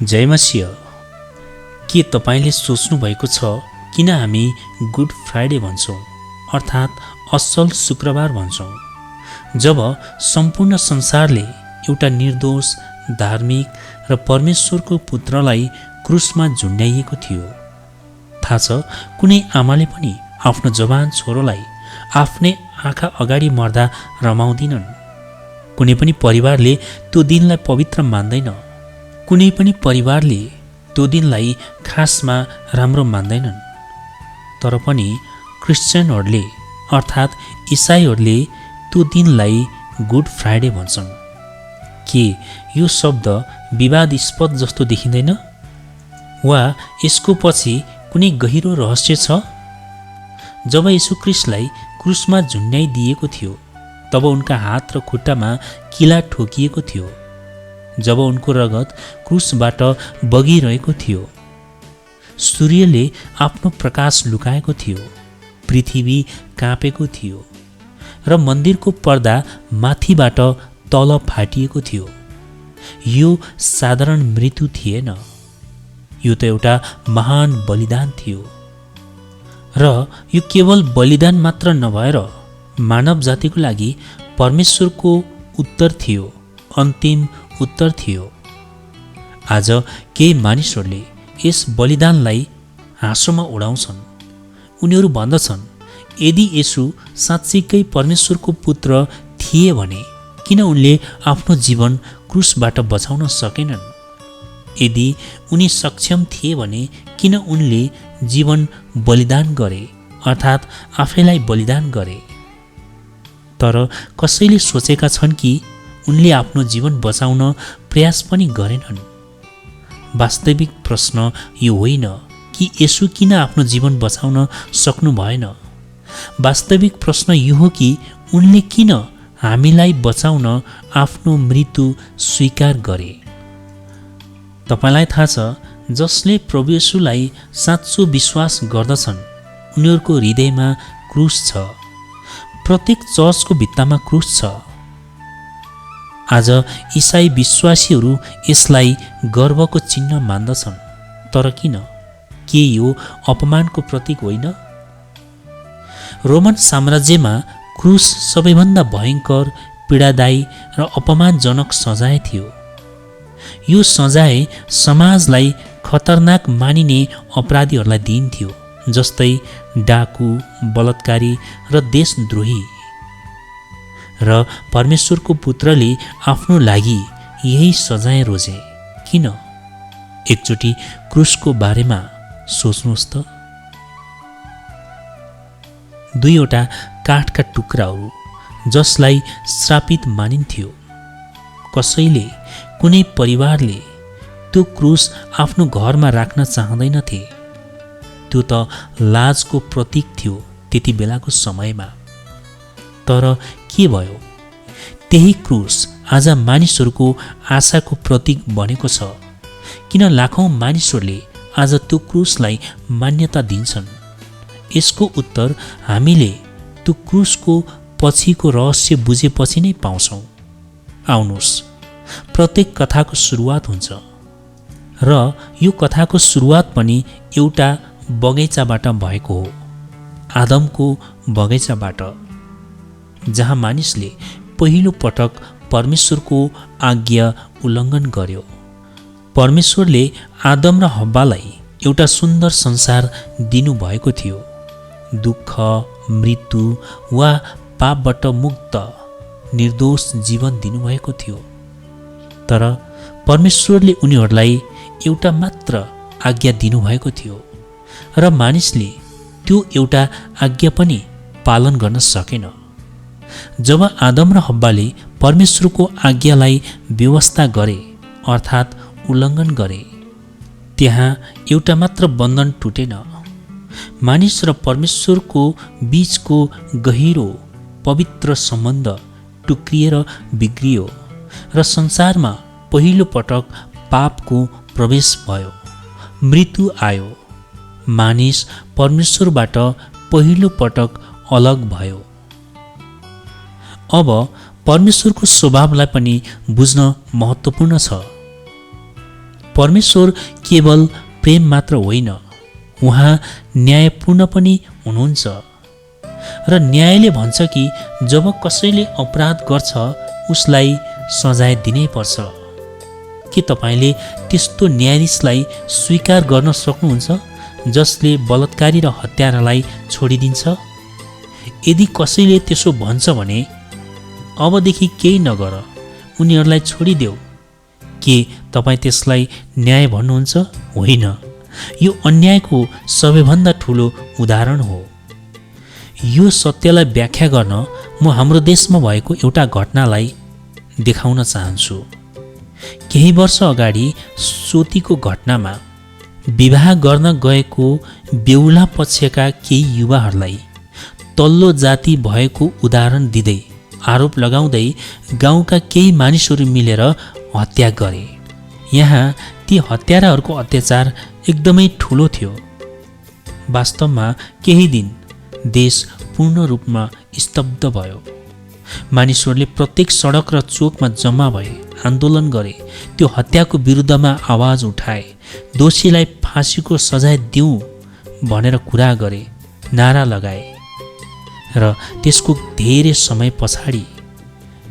जय मसीह। के तपाईँले सोच्नु भएको छ किन हामी गुड फ्राइडे भन्छौँ अर्थात् असल शुक्रबार भन्छौँ? जब सम्पूर्ण संसारले एउटा निर्दोष, धार्मिक र परमेश्वरको पुत्रलाई क्रुसमा झुन्ड्याइएको थियो। थाहा छ, कुनै आमाले पनि आफ्नो जवान छोरोलाई आफ्नै आँखा अगाडि मर्दा रमाउँदिनन्। कुनै पनि परिवारले त्यो दिनलाई पवित्र मान्दैन। कुनै पनि परिवारले त्यो दिनलाई खासमा राम्रो मान्दैनन्। तर पनि क्रिस्चियनहरूले अर्थात् इसाईहरूले त्यो दिनलाई गुड फ्राइडे भन्छन्। के यो शब्द विवादास्पद जस्तो देखिँदैन? वा यसको पछि कुनै गहिरो रहस्य छ? जब यीशु ख्रीष्टलाई क्रुसमा झुन्ड्याइदिएको थियो तब उनका हात र खुट्टामा किला ठोकिएको थियो। जब उनको रगत क्रुसबाट बगिरहेको थियो, सूर्यले आफ्नो प्रकाश लुकाएको थियो, पृथ्वी काँपेको थियो र मन्दिरको पर्दा माथिबाट तल फाटिएको थियो। यो साधारण मृत्यु थिएन, यो त एउटा महान बलिदान थियो। र यो केवल बलिदान मात्र नभएर मानव जातिको लागि परमेश्वरको उत्तर थियो, अन्तिम उत्तर थियो। आज केही मानिसहरूले यस बलिदानलाई हाँसोमा उडाउँछन्। उनीहरू भन्दछन्, यदि येशू साँच्चीकै परमेश्वरको पुत्र थिए भने किन उनले आफ्नो जीवन क्रुसबाट बचाउन सकेनन्? यदि उनी सक्षम थिए भने किन उनले जीवन बलिदान गरे अर्थात् आफैलाई बलिदान गरे? तर कसैले सोचेका छन् कि उनले आफ्नो जीवन बचाउन प्रयास पनि गरेनन्। वास्तविक प्रश्न यो होइन कि येशू किन आफ्नो जीवन बचाउन सक्नु भएन। वास्तविक प्रश्न यो हो कि उनले किन हामीलाई बचाउन आफ्नो मृत्यु स्वीकार गरे। तपाईलाई थाहा छ, जसले प्रभु येशूलाई साँचो विश्वास गर्दछन् उनीहरूको हृदयमा क्रुस छ। प्रत्येक चर्चको भित्तामा क्रुस छ। आज इसाई विश्वासीहरू यसलाई गर्वको चिन्ह मान्दछन्। तर किन? के यो अपमानको प्रतीक होइन? रोमन साम्राज्यमा क्रुस सबैभन्दा भयङ्कर, पीडादायी र अपमानजनक सजाय थियो। यो सजाय समाजलाई खतरनाक मानिने अपराधीहरूलाई दिइन्थ्यो, जस्तै डाकु, बलात्कारी र देशद्रोही। र परमेश्वरको पुत्रले आफ्नो लागि यही सजाय रोजे। किन? एकचोटि क्रुसको बारेमा सोच्नुहोस् त। दुईवटा काठका टुक्राहरू जसलाई श्रापित मानिन्थ्यो। कसैले, कुनै परिवारले त्यो क्रुस आफ्नो घरमा राख्न चाहँदैनथे। त्यो त लाजको प्रतीक थियो त्यति बेलाको समयमा। तर के भयो? त्यही क्रुस आज मानिसहरूको आशाको प्रतीक बनेको छ। किन लाखौँ मानिसहरूले आज त्यो क्रुसलाई मान्यता दिन्छन्? यसको उत्तर हामीले त्यो क्रुसको पछिको रहस्य बुझेपछि नै पाउँछौँ। आउनुहोस्, प्रत्येक कथाको सुरुवात हुन्छ र यो कथाको सुरुवात पनि एउटा बगैँचाबाट भएको हो, आदमको बगैँचाबाट, जहाँ मानिसले पहिलो पटक परमेश्वरको आज्ञा उल्लङ्घन गर्यो। परमेश्वरले आदम र हव्वालाई एउटा सुन्दर संसार दिनुभएको थियो, दुःख, मृत्यु वा पापबाट मुक्त निर्दोष जीवन दिनुभएको थियो। तर परमेश्वरले उनीहरूलाई एउटा मात्र आज्ञा दिनुभएको थियो र मानिसले त्यो एउटा आज्ञा पनि पालन गर्न सकेन। जब आदम र हव्वाले परमेश्वरको आज्ञालाई व्यवस्था गरे अर्थात् उल्लङ्घन गरे, त्यहाँ एउटा मात्र बन्धन टुटेन। मानिस र परमेश्वरको बीचको गहिरो पवित्र सम्बन्ध टुक्रिएर बिग्रियो र संसारमा पहिलो पटक पापको प्रवेश भयो, मृत्यु आयो। मानिस परमेश्वरबाट पहिलो पटक अलग भयो। अब परमेश्वरको स्वभावलाई पनि बुझ्न महत्त्वपूर्ण छ। परमेश्वर केवल प्रेम मात्र होइन, उहाँ न्यायपूर्ण पनि हुनुहुन्छ। र न्यायले भन्छ कि जब कसैले अपराध गर्छ उसलाई सजाय दिनै पर्छ। के तपाईँले त्यस्तो न्यायाधीशलाई स्वीकार गर्न सक्नुहुन्छ जसले बलात्कारी र हत्यारालाई छोडिदिन्छ? यदि कसैले त्यसो भन्छ भने अबदेखि केही नगर, उनीहरूलाई छोडिदेऊ, के तपाईँ त्यसलाई न्याय भन्नुहुन्छ? होइन, यो अन्यायको सबैभन्दा ठुलो उदाहरण हो। यो सत्यलाई व्याख्या गर्न म हाम्रो देशमा भएको एउटा घटनालाई देखाउन चाहन्छु। केही वर्ष अगाडि सोतीको घटनामा विवाह गर्न गएको बेहुला पक्षका केही युवाहरूलाई तल्लो जाति भएको उदाहरण दिँदै आरोप लगाउँदै गाउँका केही मानिसहरू मिलेर हत्या गरे। यहाँ ती हत्याराहरूको अत्याचार एकदमै ठुलो थियो। वास्तवमा केही दिन देश पूर्ण रूपमा स्तब्ध भयो। मानिसहरूले प्रत्येक सडक र चोकमा जम्मा भए, आन्दोलन गरे, त्यो हत्याको विरुद्धमा आवाज उठाए, दोषीलाई फाँसीको सजाय दिउँ भनेर कुरा गरे, नारा लगाए। र त्यसको धेरै समय पछाडि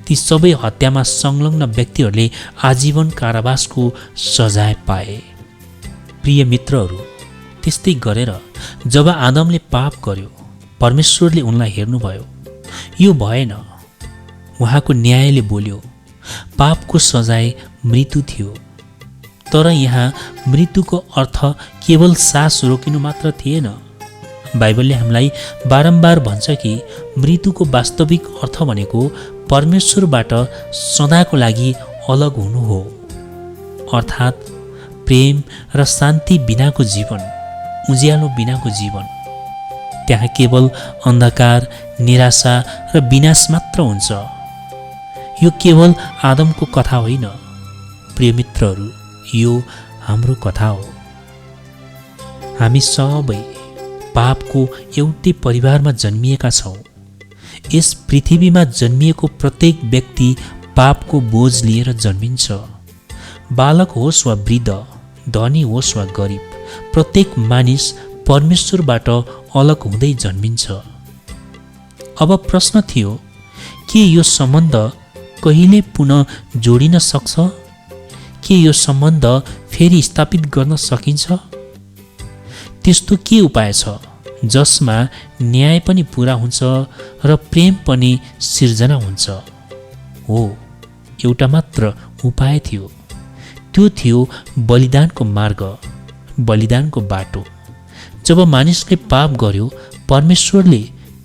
ती सबै हत्यामा संलग्न व्यक्तिहरूले आजीवन कारावासको सजाय पाए। प्रिय मित्रहरू, त्यस्तै गरेर जब आदमले पाप गर्यो, परमेश्वरले उनलाई हेर्नुभयो। यो भएन, उहाँको न्यायले बोल्यो। पापको सजाय मृत्यु थियो। तर यहाँ मृत्युको अर्थ केवल सास रोकिनु मात्र थिएन। बाइबलले हामीलाई बारम्बार भन्छ कि मृत्युको वास्तविक अर्थ भनेको परमेश्वरबाट सदाको लागि अलग हुनु हो, अर्थात् प्रेम र शान्ति बिनाको जीवन, उज्यालो बिनाको जीवन। त्यहाँ केवल अन्धकार, निराशा र विनाश मात्र हुन्छ। यो केवल आदमको कथा होइन प्रिय मित्रहरू, यो हाम्रो कथा हो। हामी सबै पापको एउटै परिवारमा जन्मिएका छौँ। यस पृथ्वीमा जन्मिएको प्रत्येक व्यक्ति पापको बोझ लिएर जन्मिन्छ। बालक होस् वा वृद्ध, धनी होस् वा गरिब, प्रत्येक मानिस परमेश्वरबाट अलग हुँदै जन्मिन्छ। अब प्रश्न थियो, के यो सम्बन्ध कहिले पुनः जोडिन सक्छ? के यो सम्बन्ध फेरि स्थापित गर्न सकिन्छ? त्यस्तो के उपाय छ जसमा न्याय पनि पुरा हुन्छ र प्रेम पनि सिर्जना हुन्छ? हो, एउटा मात्र उपाय थियो। त्यो थियो बलिदानको मार्ग, बलिदानको बाटो। जब मानिसले पाप गर्यो, परमेश्वरले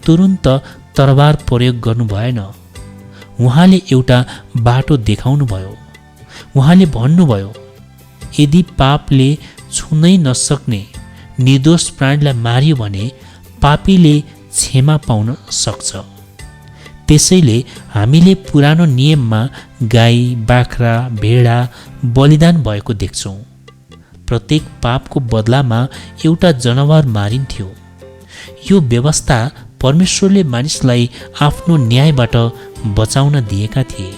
तुरुन्त तरबार प्रयोग गर्नु भएन। उहाँले एउटा बाटो देखाउनु भयो। उहाँले भन्नुभयो, यदि पापले छुनै नसक्ने निर्दोष प्राणीलाई मारियो भने पापीले क्षमा पाउन सक्छ। त्यसैले हामीले पुरानो नियममा गाई, बाख्रा, भेडा बलिदान भएको देख्छौँ। प्रत्येक पापको बदलामा एउटा जनावर मारिन्थ्यो। यो व्यवस्था परमेश्वरले मानिसलाई आफ्नो न्यायबाट बचाउन दिएका थिए।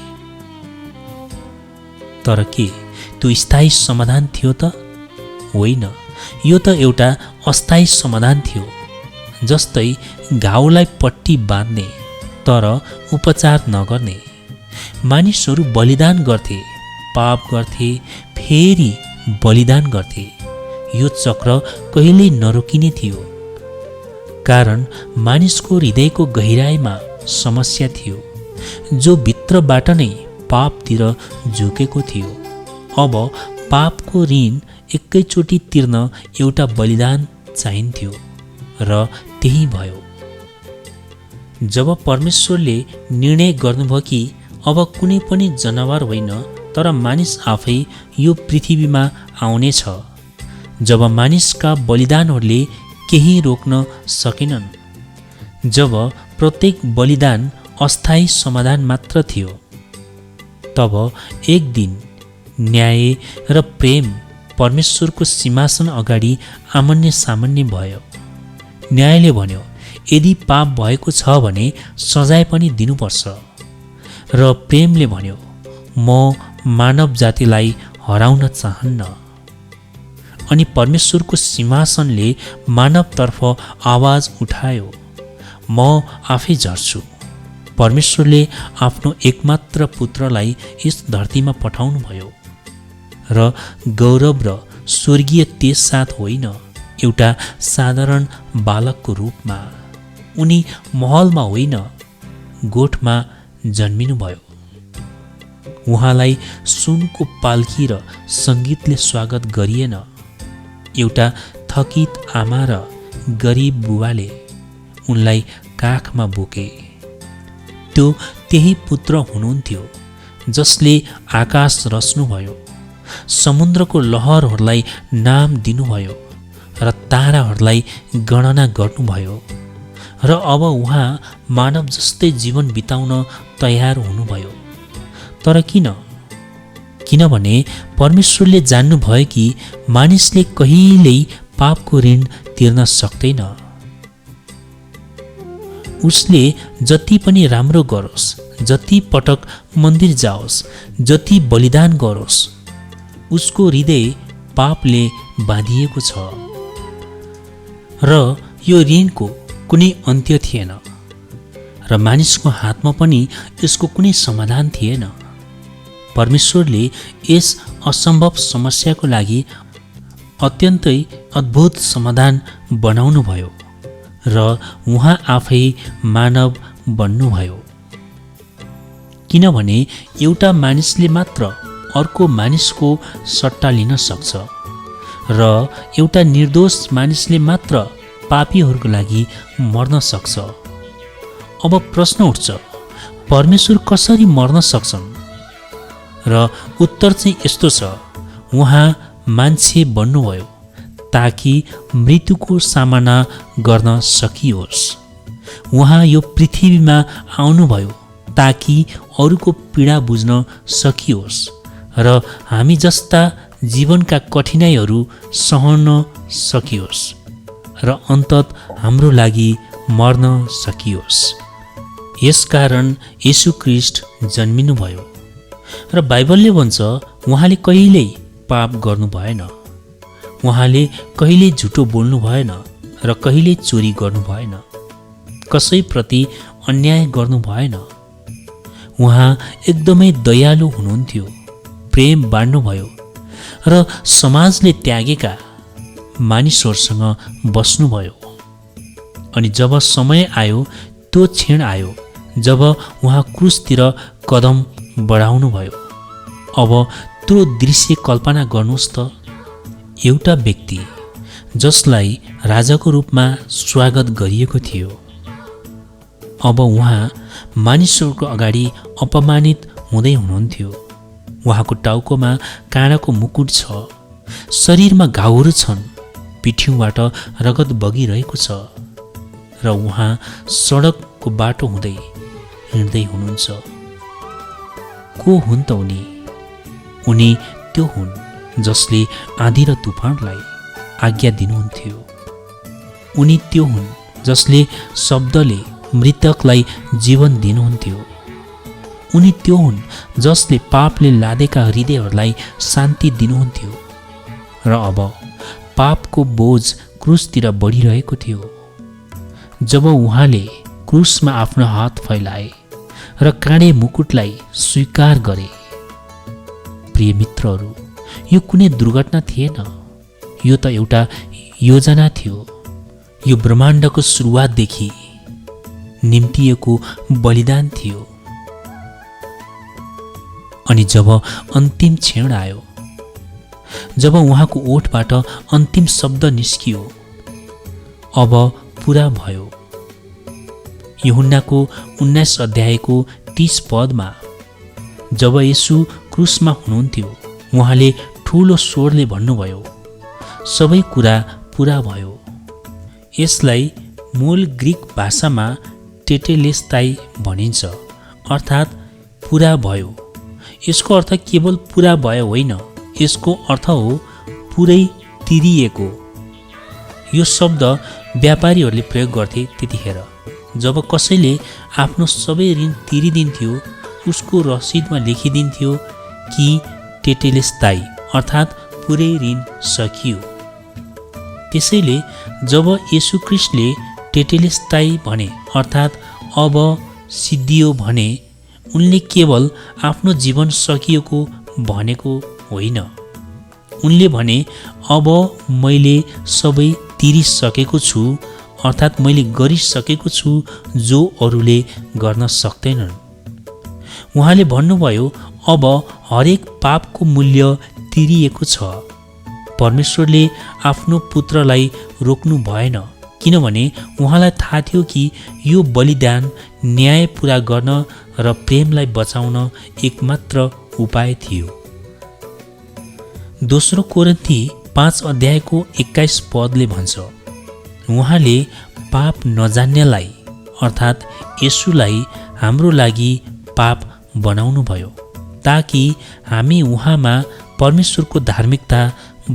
तर के त्यो स्थायी समाधान थियो त? होइन, यो त एउटा अस्थायी समाधान थियो। जस्तै घाउलाई पट्टी बाँध्ने तर उपचार नगर्ने। मानिसहरू बलिदान गर्थे, पाप गर्थे, फेरि बलिदान गर्थे। यो चक्र कहिल्यै नरोकिने थियो, कारण मानिसको हृदयको गहिराईमा समस्या थियो, जो भित्रबाट नै पापतिर झुकेको थियो। अब पापको ऋण एकैचोटि तिर्न एउटा बलिदान चाहिन्थ्यो र त्यही भयो। जब परमेश्वरले निर्णय गर्नुभयो कि अब कुनै पनि जनावर होइन तर मानिस आफै यो पृथ्वीमा आउनेछ, जब मानिसका बलिदानहरूले केही रोक्न सकेनन्, जब प्रत्येक बलिदान अस्थायी समाधान मात्र थियो, तब एक दिन न्याय र प्रेम परमेश्वरको सिंहासन अगाडि आमन्य सामन्य भयो। न्यायले भन्यो, यदि पाप भएको छ भने सजाय पनि दिनुपर्छ। र प्रेमले भन्यो, म मानव जातिलाई हराउन चाहन्न। अनि परमेश्वरको सिंहासनले मानवतर्फ आवाज उठायो, म आफै झर्छु। परमेश्वरले आफ्नो एकमात्र पुत्रलाई यस धरतीमा पठाउनुभयो र गौरव र स्वर्गीय तेज साथ होइन, एउटा साधारण बालकको रूपमा। उनी महलमा होइन, गोठमा जन्मिनुभयो। उहाँलाई सुनको पाल्की र सङ्गीतले स्वागत गरिएन। एउटा थकित आमा र गरिब बुबाले उनलाई काखमा बोके। त्यो त्यही पुत्र हुनुहुन्थ्यो जसले आकाश रच्नुभयो, समुद्रको लहरहरूलाई नाम दिनुभयो र ताराहरूलाई गणना गर्नुभयो। र अब उहाँ मानव जस्तै जीवन बिताउन तयार हुनुभयो। तर किनभने परमेश्वरले जान्नुभयो कि मानिसले कहिल्यै पापको ऋण तिर्न सक्दैन। उसले जति पनि राम्रो गरोस्, जति पटक मन्दिर जाओस्, जति बलिदान गरोस्, उसको हृदय पापले बाँधिएको छ र यो ऋणको कुनै अन्त्य थिएन र मानिसको हातमा पनि यसको कुनै समाधान थिएन। परमेश्वरले यस असम्भव समस्याको लागि अत्यन्तै अद्भुत समाधान बनाउनुभयो र उहाँ आफै मानव बन्नुभयो। किनभने एउटा मानिसले मात्र अर्को मानिसको सट्टा लिन सक्छ र एउटा निर्दोष मानिसले मात्र पापीहरूको लागि मर्न सक्छ। अब प्रश्न उठ्छ, परमेश्वर कसरी मर्न सक्छन्? र उत्तर चाहिँ यस्तो छ, उहाँ मान्छे बन्नुभयो ताकि मृत्युको सामना गर्न सकियोस्। उहाँ यो पृथ्वीमा आउनुभयो ताकि अरूको पीडा बुझ्न सकियोस् र हामी जस्ता जीवनका कठिनाइहरू सहन सकियोस् र अन्तत हाम्रो लागि मर्न सकियोस्। यसकारण येशू ख्रीष्ट जन्मिनुभयो र बाइबलले भन्छ उहाँले कहिल्यै पाप गर्नु भएन, उहाँले कहिल्यै झुटो बोल्नु भएन र कहिल्यै चोरी गर्नु भएन, कसैप्रति अन्याय गर्नु भएन। उहाँ एकदमै दयालु हुनुहुन्थ्यो, प्रेम बाँड्नुभयो र समाजले त्यागेका मानिसहरूसँग बस्नुभयो। अनि जब समय आयो, त्यो क्षण आयो जब उहाँ क्रुसतिर कदम बढाउनुभयो। अब त्यो दृश्य कल्पना गर्नुहोस् त, एउटा व्यक्ति जसलाई राजाको रूपमा स्वागत गरिएको थियो, अब उहाँ मानिसहरूको अगाडि अपमानित हुँदै हुनुहुन्थ्यो। उहाँको टाउकोमा काँडाको मुकुट छ, शरीरमा घाउहरू छन्, पिठ्यौँबाट रगत बगिरहेको छ र उहाँ सडकको बाटो हुँदै हिँड्दै हुनुहुन्छ। को हुन् त उनी? उनी त्यो हुन् जसले आँधी र तुफानलाई आज्ञा दिनुहुन्थ्यो। उनी त्यो हुन् जसले शब्दले मृतकलाई जीवन दिनुहुन्थ्यो। उनी त्यो हुन् जसले पापले लादेका हृदयहरूलाई शान्ति दिनुहुन्थ्यो। र अब पापको बोझ क्रुसतिर बढिरहेको थियो। जब उहाँले क्रुसमा आफ्नो हात फैलाए र काँडे मुकुटलाई स्वीकार गरे। प्रिय मित्रहरू, यो कुनै दुर्घटना थिएन, यो त एउटा योजना थियो। यो ब्रह्माण्डको सुरुवातदेखि निम्तिएको बलिदान थियो। अनि जब अन्तिम क्षण आयो, जब उहाँको ओठबाट अन्तिम शब्द निस्कियो, अब पुरा भयो। यूहन्नाको 19 अध्यायको 30 पदमा जब येशू क्रुसमा हुनुहुन्थ्यो, उहाँले ठुलो स्वरले भन्नुभयो, सबै कुरा पुरा भयो। यसलाई मूल ग्रीक भाषामा टेटेलेस्ताई भनिन्छ, अर्थात् पुरा भयो। यसको अर्थ केवल पुरा भयो होइन, यसको अर्थ हो पुरै तिरिएको। यो शब्द व्यापारीहरूले प्रयोग गर्थे त्यतिखेर। जब कसैले आफ्नो सबै ऋण तिरिदिन्थ्यो, उसको रसिदमा लेखिदिन्थ्यो कि टेटेलेस्ताई, अर्थात् पुरै ऋण सकियो। त्यसैले जब येशूख्रिस्टले टेटेलेस्ताई भने अर्थात् अब सिद्धियो भने उनले केवल आफ्नो जीवन सकिएको भनेको होइन। उनले भने अब मैले सबै तिरिसकेको छु, अर्थात् मैले गरिसकेको छु जो अरूले गर्न सक्दैनन्। उहाँले भन्नुभयो अब हरेक पापको मूल्य तिरिएको छ। परमेश्वरले आफ्नो पुत्रलाई रोक्नु भएन, किनभने उहाँलाई थाहा थियो कि यो बलिदान न्याय पुरा गर्न र प्रेमलाई बचाउन एकमात्र उपाय थियो। दोस्रो कोरिन्थी 5:21 भन्छ, उहाँले पाप नजान्नेलाई अर्थात् येशूलाई हाम्रो लागि पाप बनाउनुभयो ताकि हामी उहाँमा परमेश्वरको धार्मिकता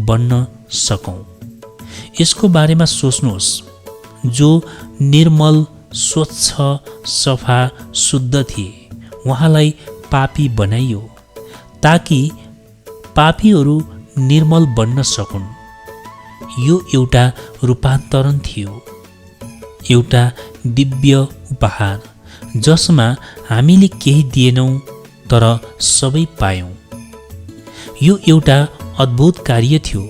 बन्न सकौँ। यसको बारेमा सोच्नुहोस्, जो निर्मल, स्वच्छ, सफा, शुद्ध थिए, उहाँलाई पापी बनाइयो ताकि पापीहरू निर्मल बन्न सकुन्। यो एउटा रूपान्तरण थियो, एउटा दिव्य उपहार जसमा हामीले केही दिएनौँ तर सबै पायौँ। यो एउटा अद्भुत कार्य थियो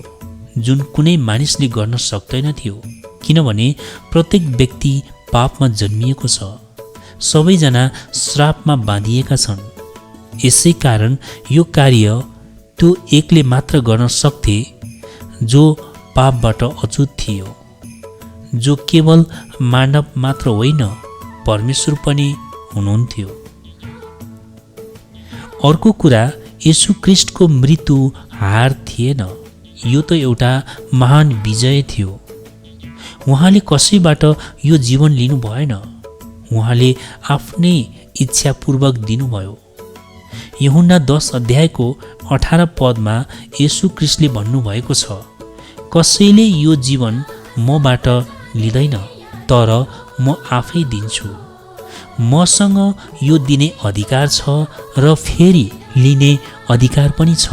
जुन कुनै मानिसले गर्न सक्दैन थियो, किनभने प्रत्येक व्यक्ति पापमा जन्मिएको छ। सबैजना श्रापमा बाँधिएका छन्। यसै कारण यो कार्य त्यो एकले मात्र गर्न सक्थे जो पापबाट अछुत थियो, जो केवल मानव मात्र होइन परमेश्वर पनि हुनुहुन्थ्यो। अर्को कुरा, येशूख्रिस्टको मृत्यु हार थिएन, यो त एउटा महान विजय थियो। उहाँले कसैबाट यो जीवन लिनु भएन, उहाँले आफ्नै इच्छापूर्वक दिनुभयो। यूहन्ना 10:18 येशूख्रिस्टले भन्नुभएको छ, कसैले यो जीवन मबाट लिँदैन तर म आफै दिन्छु। मसँग यो दिने अधिकार छ र फेरि लिने अधिकार पनि छ।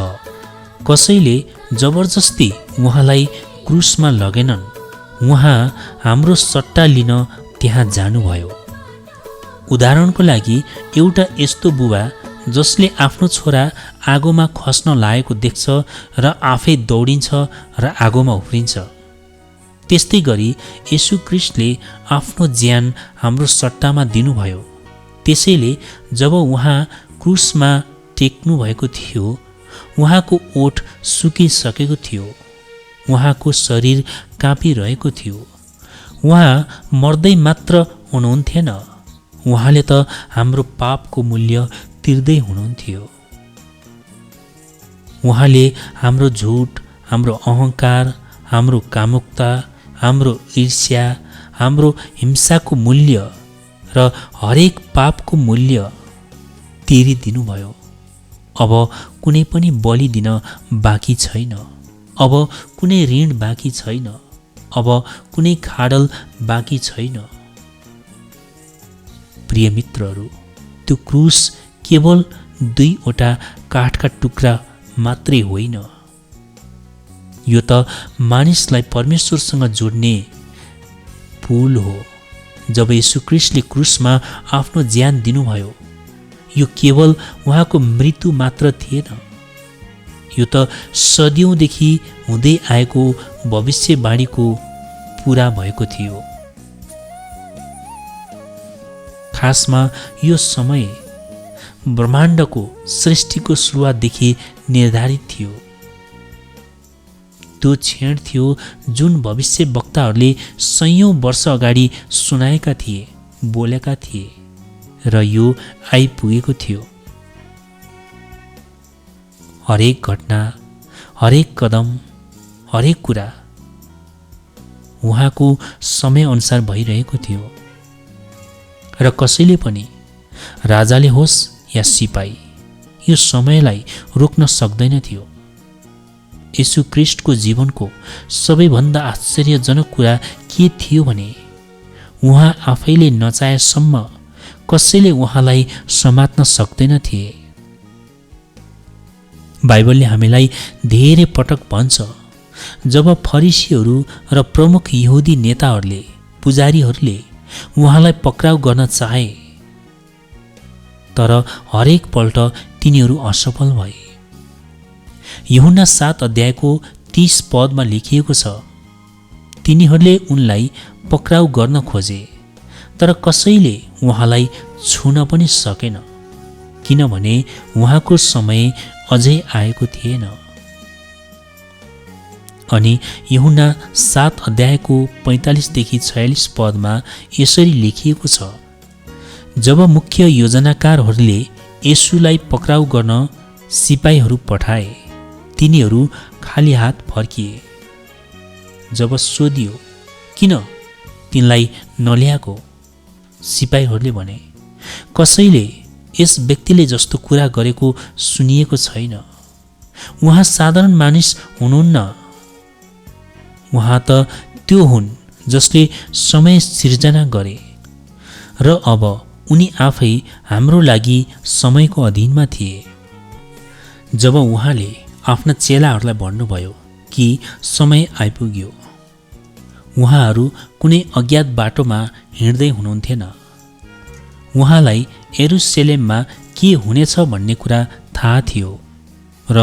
कसैले जबरजस्ती उहाँलाई क्रुसमा लगेनन्, उहाँ हाम्रो सट्टा लिन त्यहाँ जानुभयो। उदाहरणको लागि, एउटा यस्तो बुबा जसले आफ्नो छोरा आगोमा खस्न लागेको देख्छ र आफै दौडिन्छ र आगोमा उफ्रिन्छ, त्यस्तै गरी येशूख्रिस्टले आफ्नो ज्यान हाम्रो सट्टामा दिनुभयो। त्यसैले जब उहाँ क्रुसमा टेक्नु भएको थियो, उहाँको ओठ सुकिसकेको थियो, उहाँको शरीर काँपिरहेको थियो। उहाँ मर्दै मात्र हुनुहुन्थेन, उहाँले त हाम्रो पापको मूल्य तिर्दै हुनुहुन्थ्यो। उहाँले हाम्रो झुट, हाम्रो अहङ्कार, हाम्रो कामुकता, हाम्रो ईर्ष्या, हाम्रो हिंसाको मूल्य र हरेक पापको मूल्य तिरिदिनुभयो। अब कुनै पनि बलि दिन बाँकी छैन, अब कुनै ऋण बाँकी छैन, अब कुनै खाडल बाँकी छैन। प्रिय मित्रहरू, त्यो क्रुस केवल 2वटा काठका टुक्रा मात्रै होइन, यो त मानिसलाई परमेश्वरसँग जोड्ने पुल हो। जब येशूख्रिस्टले क्रुसमा आफ्नो ज्यान दिनुभयो, यो केवल उहाँको मृत्यु मात्र थिएन, यो त सदियौँदेखि हुँदै आएको भविष्यवाणीको पुरा भएको थियो। खासमा यो समय ब्रह्माण्डको सृष्टिको सुरुवातदेखि निर्धारित थियो। त्यो क्षण थियो जुन भविष्यवक्ताहरूले सयौं वर्ष अगाडि सुनाएका थिए, बोलेका थिए र यो आइपुगेको थियो। हरेक घटना, हरेक कदम, हरेक कुरा उहाँको समयअनुसार भइरहेको थियो र कसैले पनि, राजाले होस् या सिपाही, यो समयलाई रोक्न सक्दैन थियो। येशूख्रिस्टको जीवनको सबैभन्दा आश्चर्यजनक कुरा के थियो भने उहाँ आफैले नचाहेसम्म कसैले उहाँलाई समात्न सक्दैन थिए। बाइबलले हामीलाई धेरै पटक भन्छ, जब फरिसीहरू र प्रमुख यहुदी नेताहरूले पुजारीहरूले उहाँलाई पक्राउ गर्न चाहे, तर हरेक पल्ट तिनीहरू असफल भए। यूहन्ना 7 अध्यायको 30 पदमा लेखिएको छ, तिनीहरूले उनलाई पक्राउ गर्न खोजे, तर कसैले उहाँलाई छुन पनि सकेन, किनभने उहाँको समय अझै आएको थिएन। अनि यूहन्ना 7 अध्यायको 45 देखि 46 पदमा यसरी लेखिएको छ, जब मुख्य योजनाकारहरूले येशूलाई पक्राउ गर्न सिपाहीहरू पठाए, तिनीहरू खाली हात फर्किए। जब सोधियो किन तिनलाई नल्याएको, सिपाहीहरूले भने, कसैले यस व्यक्तिले जस्तो कुरा गरेको सुनिएको छैन। उहाँ साधारण मानिस हुनुहुन्न, उहाँ त त्यो हुन् जसले समय सिर्जना गरे, र अब उनी आफै हाम्रो लागि समयको अधीनमा थिए। जब उहाँले आफ्ना चेलाहरूलाई भन्नुभयो कि समय आइपुग्यो, उहाँहरू कुनै अज्ञात बाटोमा हिँड्दै हुनुहुन्थेन। उहाँलाई यरुशलेममा के हुनेछ भन्ने कुरा थाहा थियो, र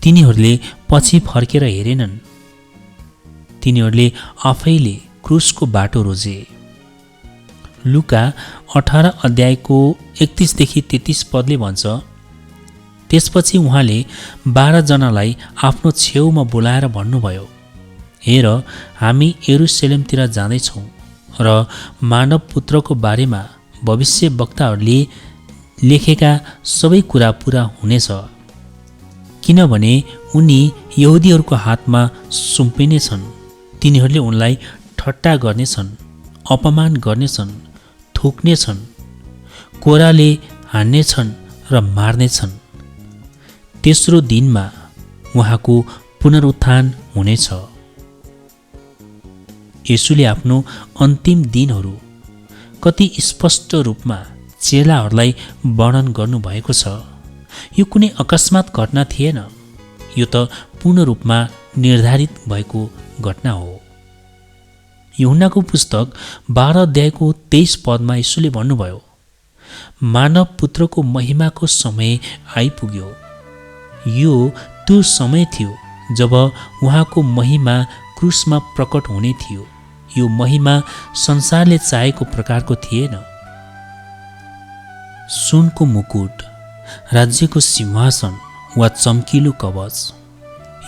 तिनीहरूले पछि फर्केर हेरेनन्। तिनीहरूले आफैले क्रुसको बाटो रोजे। लुका 18 अध्यायको 31 देखि 33 पदले भन्छ, त्यसपछि उहाँले 12 जनालाई आफ्नो छेउमा बोलाएर भन्नुभयो, हेर, हामी यरुशलेमतिर जाँदैछौँ, र मानव पुत्रको बारेमा भविष्यवक्ताहरूले लेखेका सबै कुरा पुरा हुनेछ, किनभने उनी यहुदीहरूको हातमा सुम्पिनेछन्। तिनीहरूले उनलाई ठट्टा गर्नेछन्, अपमान गर्नेछन्, थुक्नेछन्, कोराले हान्नेछन् र मार्नेछन्। तेस्रो दिनमा उहाँको पुनरुत्थान हुनेछ। येशूले आफ्नो अन्तिम दिनहरू कति स्पष्ट रूपमा चेलाहरूलाई वर्णन गर्नुभएको छ। यो कुनै अकस्मात घटना थिएन, यो त पूर्ण रूपमा निर्धारित भएको घटना हो। यूहन्नाको पुस्तक 12 अध्यायको 23 पदमा येशूले भन्नुभयो, मानव पुत्रको महिमाको समय आइपुग्यो। यो त्यो समय थियो जब उहाँको महिमा क्रुसमा प्रकट हुने थियो। यो महिमा संसारले चाहेको प्रकारको थिएन। सुनको मुकुट, राज्यको सिंहासन वा चम्किलो कवच।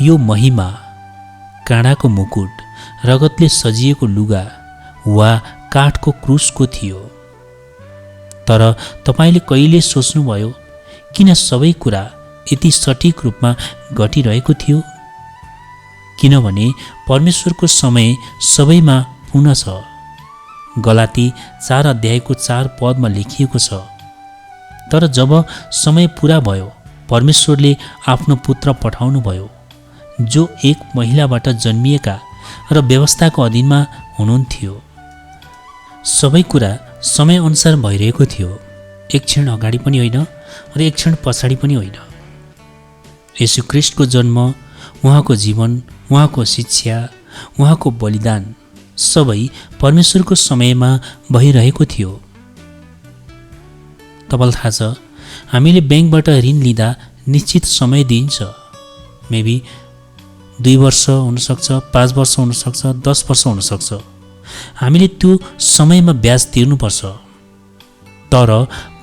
यो महिमा काँडाको मुकुट, रगतले सजिएको लुगा वा काठको क्रुसको थियो। तर तपाईँले कहिले सोच्नुभयो किन सबै कुरा यति सठिक रूपमा घटिरहेको थियो? किनभने परमेश्वरको समय सबैमा पूर्ण छ। गलाती 4 अध्यायको 4 पदमा लेखिएको छ, तर जब समय पुरा भयो, परमेश्वरले आफ्नो पुत्र पठाउनुभयो, जो एक महिलाबाट जन्मिएका र व्यवस्थाको अधीनमा हुनुहुन्थ्यो। सबै कुरा समयअनुसार भइरहेको थियो, एक क्षण अगाडि पनि होइन र एक क्षण पछाडि पनि होइन। येशू ख्रीष्टको जन्म, उहाँको जीवन, उहाँको शिक्षा, उहाँको बलिदान सबै परमेश्वरको समयमा भइरहेको थियो। तपाईँलाई थाहा छ, हामीले ब्याङ्कबाट ऋण लिँदा निश्चित समय दिइन्छ। मेबी 2 वर्ष हुनसक्छ, 5 वर्ष हुनसक्छ, 10 वर्ष हुनसक्छ। हामीले त्यो समयमा ब्याज तिर्नुपर्छ। तर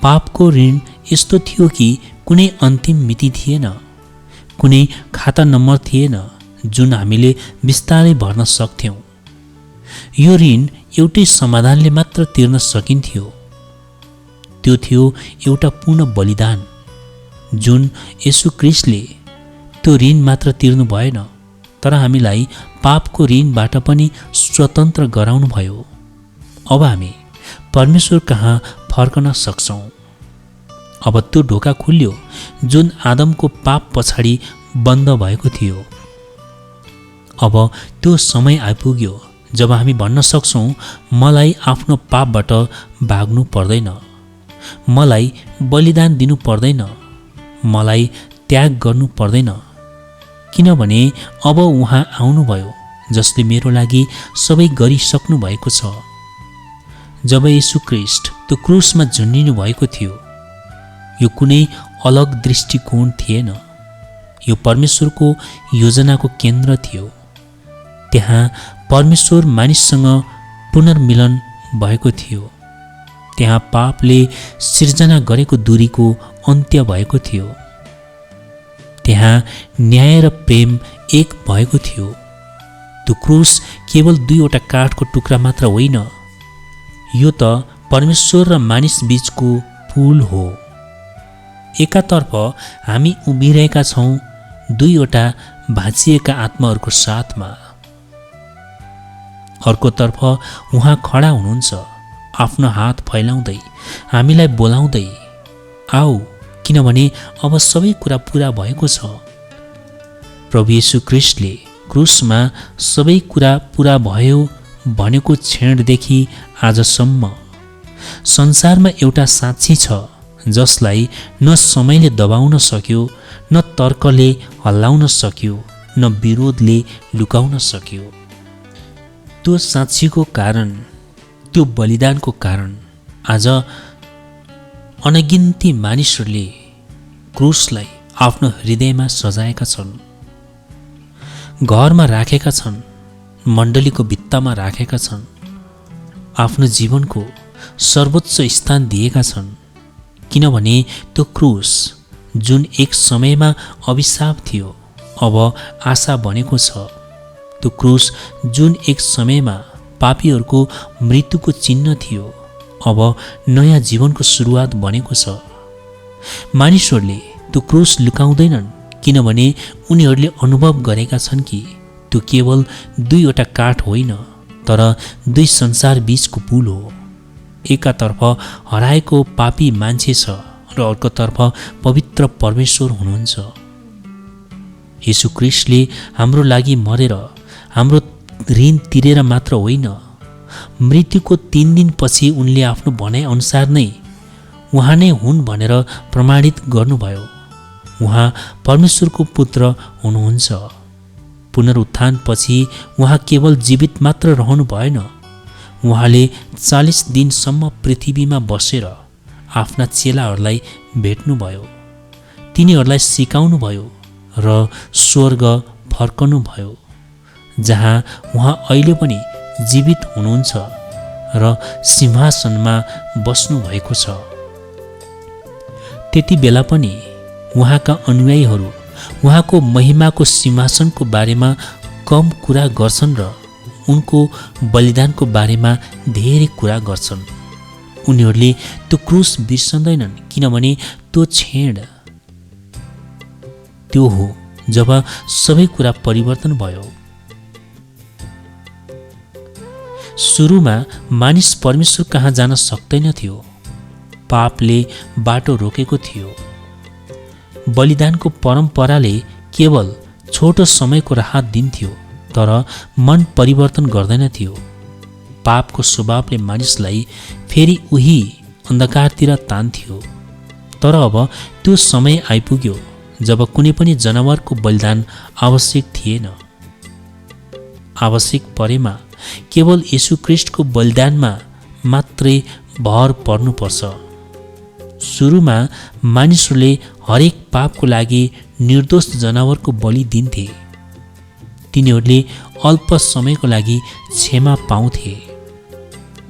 पापको ऋण यस्तो थियो कि कुनै अन्तिम मिति थिएन, कुनै खाता नम्बर थिएन जुन हामीले बिस्तारै भर्न सक्थ्यौँ। यो ऋण एउटै समाधानले मात्र तिर्न सकिन्थ्यो। त्यो थियो एउटा पूर्ण बलिदान, जुन येशू ख्रीष्टले त्यो ऋण मात्र तिर्नु भएन, तर हामीलाई पापको ऋणबाट पनि स्वतन्त्र गराउनुभयो। अब हामी परमेश्वर कहाँ फर्कन सक्छौँ। अब त्यो ढोका खुल्यो जुन आदमको पाप पछाडि बन्द भएको थियो। अब त्यो समय आइपुग्यो जब हामी भन्न सक्छौँ, मलाई आफ्नो पापबाट भाग्नु पर्दैन, मलाई बलिदान दिनु पर्दैन, मलाई त्याग गर्नु पर्दैन, किनभने अब उहाँ आउनुभयो जसले मेरो लागि सबै गरिसक्नु भएको छ। जब येशू ख्रीष्ट त्यो क्रुसमा झुन्डिनु भएको थियो, यो कुनै अलग दृष्टिकोण थिएन, यो परमेश्वरको योजनाको केन्द्र थियो। त्यहाँ परमेश्वर मानिससँग पुनर्मिलन भएको थियो। त्यहाँ पापले सिर्जना गरेको दूरीको अन्त्य भएको थियो। त्यहाँ न्याय र प्रेम एक भएको थियो। त्यो क्रुस केवल दुईवटा काठको टुक्रा मात्र होइन, यो त परमेश्वर र मानिस बीचको पुल हो। एकातर्फ हामी उभिरहेका छौँ दुईवटा भाँचिएका आत्माहरूको साथमा, अर्कोतर्फ उहाँ खडा हुनुहुन्छ आफ्नो हात फैलाउँदै हामीलाई बोलाउँदै, आऊ, किनभने अब सबै कुरा पुरा भएको छ। प्रभु येशू ख्रीष्टले क्रुसमा सबै कुरा पुरा भयो भनेको क्षणदेखि आजसम्म संसारमा एउटा साक्षी छ जसलाई न समयले दबाउन सक्यो, न तर्कले हल्लाउन सक्यो, न विरोधले लुकाउन सक्यो। त्यो साक्षीको कारण, त्यो बलिदानको कारण आज अनगिन्ती मानिसहरूले क्रुसलाई आफ्नो हृदयमा सजाएका छन्, घरमा राखेका छन्, मण्डलीको भित्तामा राखेका छन्, आफ्नो जीवनको सर्वोच्च स्थान दिएका छन्। किनभने त्यो क्रुस जुन एक समयमा अभिशाप थियो अब आशा बनेको छ। त्यो क्रुस जुन एक समयमा पापीहरूको मृत्युको चिन्ह थियो अब नयाँ जीवनको सुरुवात बनेको छ। मानिसहरूले त्यो क्रुस लुकाउँदैनन् किनभने उनीहरूले अनुभव गरेका छन् कि त्यो केवल दुईवटा काठ होइन तर दुई संसार बीचको पुल हो। एकातर्फ हराएको पापी मान्छे छ र अर्कोतर्फ पवित्र परमेश्वर हुनुहुन्छ। येशू ख्रीष्टले हाम्रो लागि मरेर हाम्रो ऋण तिरेर मात्र होइन, मृत्युको 3 दिनपछि उनले आफ्नो भनाइअनुसार नै उहाँ नै हुन् भनेर प्रमाणित गर्नुभयो। उहाँ परमेश्वरको पुत्र हुनुहुन्छ। पुनरुत्थानपछि उहाँ केवल जीवित मात्र रहनु भएन, उहाँले 40 दिनसम्म पृथ्वीमा बसेर आफ्ना चेलाहरूलाई भेट्नुभयो, तिनीहरूलाई सिकाउनुभयो र स्वर्ग फर्कनुभयो जहाँ उहाँ अहिले पनि जीवित हुनुहुन्छ र सिंहासनमा बस्नुभएको छ। त्यति बेला पनि उहाँका अनुयायीहरू उहाँको महिमाको सिंहासनको बारेमा कम कुरा गर्छन् र उनको बलिदानको बारेमा धेरै कुरा गर्छन्। उनीहरूले त्यो क्रुस बिर्सँदैनन् किनभने त्यो क्षण त्यो हो जब सबै कुरा परिवर्तन भयो। सुरुमा मानिस परमेश्वर कहाँ जान सक्दैनथ्यो, पापले बाटो रोकेको थियो। बलिदानको परम्पराले केवल छोटो समयको राहत दिन्थ्यो तर मन परिवर्तन गर्दैनथ्यो। पापको स्वभावले मानिसलाई फेरि उही अन्धकारतिर तान्थ्यो। तर अब त्यो समय आइपुग्यो जब कुनै पनि जनावरको बलिदान आवश्यक थिएन। आवश्यक परेमा केवल येशू ख्रीष्टको बलिदानमा मात्रै भर पर्नुपर्छ। सुरुमा मानिसहरूले हरेक पापको लागि निर्दोष जनावरको बलि दिन्थे। तिनीहरूले अल्प समयको लागि क्षमा पाउँथे।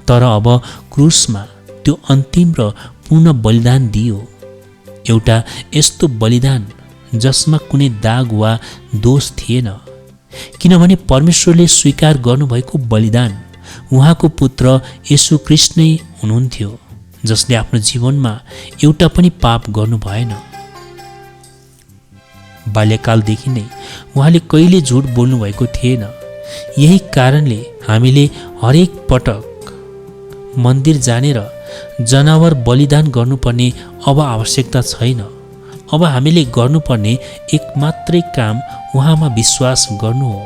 तर अब क्रुसमा त्यो अन्तिम र पूर्ण बलिदान दियो, एउटा यस्तो बलिदान जसमा कुनै दाग वा दोष थिएन, किनभने परमेश्वरले स्वीकार गर्नुभएको बलिदान उहाँको पुत्र येशू ख्रीष्ट नै हुनुहुन्थ्यो जसले आफ्नो जीवनमा एउटा पनि पाप गर्नु भएन। बाल्यकालदेखि नै उहाँले कहिले झुट बोल्नुभएको थिएन। यही कारणले हामीले हरेक पटक मन्दिर जानेर जनावर बलिदान गर्नुपर्ने अब आवश्यकता छैन। अब हामीले गर्नुपर्ने एक मात्रै काम उहाँमा विश्वास गर्नु हो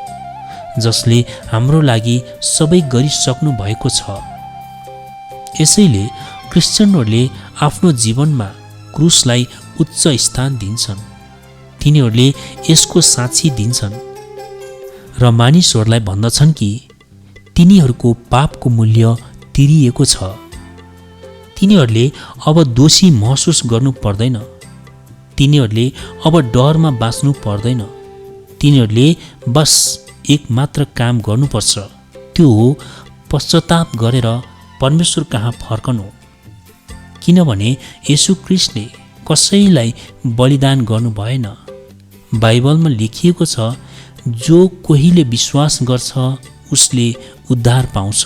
जसले हाम्रो लागि सबै गरिसक्नु भएको छ। यसैले क्रिस्चियनहरूले आफ्नो जीवनमा क्रुसलाई उच्च स्थान दिन्छन्। तिनीहरूले यसको साक्षी दिन्छन् र मानिसहरूलाई भन्दछन् कि तिनीहरूको पापको मूल्य तिरिएको छ। तिनीहरूले अब दोषी महसुस गर्नु पर्दैन। तिनीहरूले अब डरमा बाँच्नु पर्दैन। तिनीहरूले बस एक मात्र काम गर्नुपर्छ, त्यो हो पश्चाताप गरेर परमेश्वर कहाँ फर्कनु। किनभने येशू ख्रीष्टले कसैलाई बलिदान गर्नु भएन। बाइबलमा लेखिएको छ, जो कोहीले विश्वास गर्छ उसले उद्धार पाउँछ।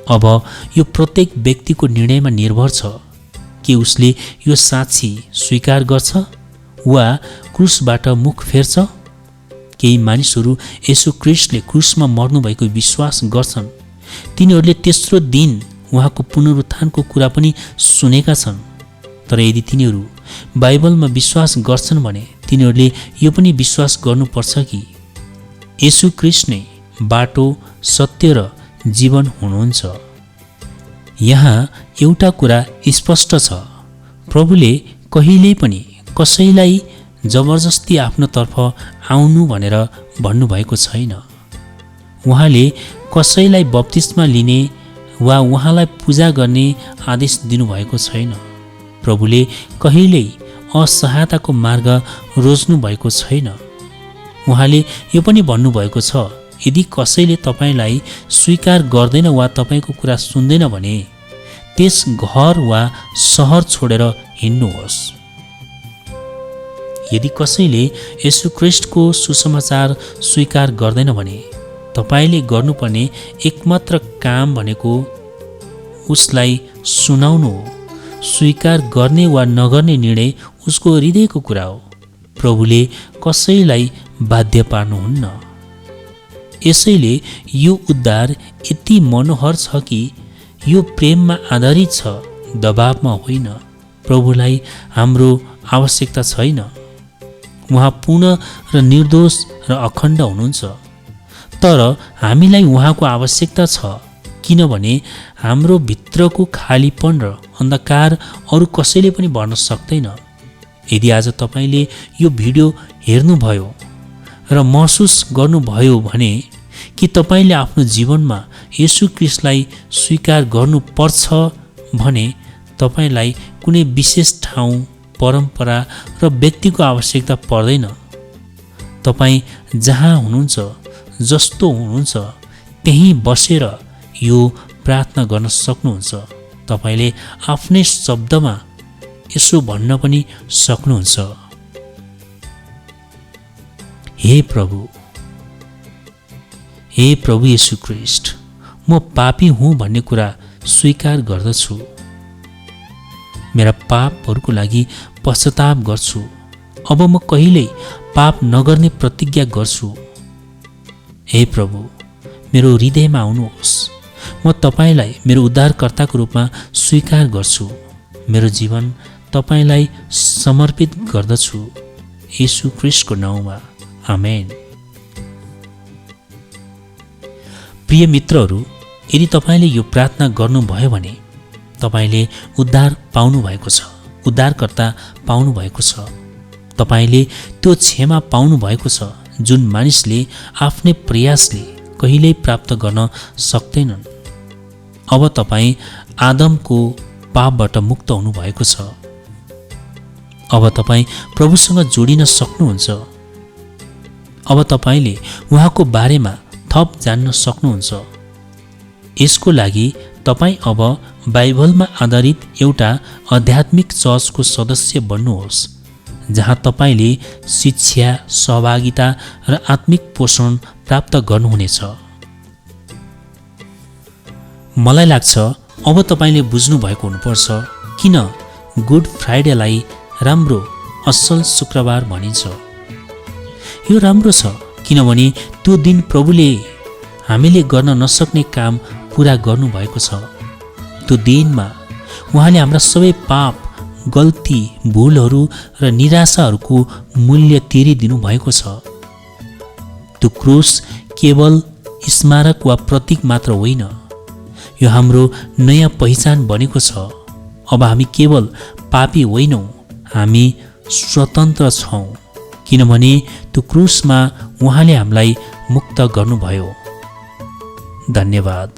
अब यो प्रत्येक व्यक्तिको निर्णयमा निर्भर छ कि उसले यो साक्षी स्वीकार गर्छ वा क्रुसबाट मुख फेर्छ। केही मानिसहरू येशू ख्रीष्टले क्रुसमा मर्नुभएको विश्वास गर्छन्। तिनीहरूले तेस्रो दिन उहाँको पुनरुत्थानको कुरा पनि सुनेका छन्। तर यदि तिनीहरू बाइबलमा विश्वास गर्छन् भने तिनीहरूले यो पनि विश्वास गर्नुपर्छ कि येशू ख्रीष्ट नै बाटो, सत्य र जीवन हुनुहुन्छ। यहाँ एउटा कुरा स्पष्ट छ, प्रभुले कहिल्यै पनि कसैलाई जबरजस्ती आफ्नोतर्फ आउनु भनेर भन्नुभएको छैन। उहाँले कसैलाई बप्तिस्मा लिने वा उहाँलाई पूजा गर्ने आदेश दिनुभएको छैन। प्रभुले कहिल्यै असहायताको मार्ग रोज्नु भएको छैन। उहाँले यो पनि भन्नुभएको छ, यदि कसैले तपाईँलाई स्वीकार गर्दैन वा तपाईँको कुरा सुन्दैन भने त्यस घर वा सहर छोडेर हिँड्नुहोस्। यदि कसैले येशू ख्रीष्टको सुसमाचार स्वीकार गर्दैन भने तपाईँले गर्नुपर्ने एकमात्र काम भनेको उसलाई सुनाउनु हो। स्वीकार गर्ने वा नगर्ने निर्णय उसको हृदयको कुरा हो। प्रभुले कसैलाई बाध्य पार्नुहुन्न। यसैले यो उद्धार यति मनोहर छ कि यो प्रेममा आधारित छ, दबावमा होइन। प्रभुलाई हाम्रो आवश्यकता छैन। उहाँ पूर्ण र निर्दोष र अखण्ड हुनुहुन्छ। तर हामीलाई उहाँको आवश्यकता छ, किनभने हाम्रो भित्रको खालीपन र अन्धकार अरू कसैले पनि भर्न सक्दैन। यदि आज तपाईँले यो भिडियो हेर्नुभयो र महसुस गर्नुभयो भने कि तपाईँले आफ्नो जीवनमा येशू ख्रीष्टलाई स्वीकार गर्नुपर्छ भने तपाईँलाई कुनै विशेष ठाउँ, परम्परा र व्यक्तिको आवश्यकता पर्दैन। तपाईँ जहाँ हुनुहुन्छ, जस्तो हुनुहुन्छ त्यहीँ बसेर यो प्रार्थना गर्न सक्नुहुन्छ। तपाईँले आफ्नै शब्दमा यसो भन्न पनि सक्नुहुन्छ, हे प्रभु येशू ख्रीष्ट, म पापी हुँ भन्ने कुरा स्वीकार गर्दछु। मेरा पापहरूको लागि पश्चाताप गर्छु। अब म कहिल्यै पाप नगर्ने प्रतिज्ञा गर्छु। हे प्रभु, मेरो हृदयमा आउनुहोस्। म तपाईँलाई मेरो उद्धारकर्ताको रूपमा स्वीकार गर्छु। मेरो जीवन तपाईँलाई समर्पित गर्दछु। येशू ख्रीष्टको नाउँमा, आमेन। प्रिय मित्रहरू, यदि तपाईँले यो प्रार्थना गर्नुभयो भने तपाईँले उद्धार पाउनुभएको छ, उद्धारकर्ता पाउनुभएको छ। तपाईँले त्यो क्षमा पाउनुभएको छ जुन मानिसले आफ्नै प्रयासले कहिल्यै प्राप्त गर्न सक्दैनन्। अब तपाईँ आदमको पापबाट मुक्त हुनुभएको छ। अब तपाईँ प्रभुसँग जोडिन सक्नुहुन्छ। अब तपाईँले उहाँको बारेमा थप जान्न सक्नुहुन्छ। यसको लागि तपाईँ अब बाइबलमा आधारित एउटा आध्यात्मिक चर्चको सदस्य बन्नुहोस्, जहाँ तपाईँले शिक्षा, सहभागिता र आत्मिक पोषण प्राप्त गर्नुहुनेछ। मलाई लाग्छ अब तपाईँले बुझ्नुभएको हुनुपर्छ किन गुड फ्राइडेलाई राम्रो, असल शुक्रबार भनिन्छ। यो राम्रो छ किनभने त्यो दिन प्रभुले हामीले गर्न नसक्ने काम पुरा गर्नुभएको छ। त्यो दिनमा उहाँले हाम्रा सबै पाप, गल्ती, भुलहरू र निराशाहरूको मूल्य तिरिदिनु भएको छ। त्यो क्रुस केवल स्मारक वा प्रतीक मात्र होइन, यो हाम्रो नयाँ पहिचान बनेको छ। अब हामी केवल पापी होइनौँ, हामी स्वतन्त्र छौँ, किनभने त्यो क्रुसमा उहाँले हामीलाई मुक्त गर्नुभयो। धन्यवाद।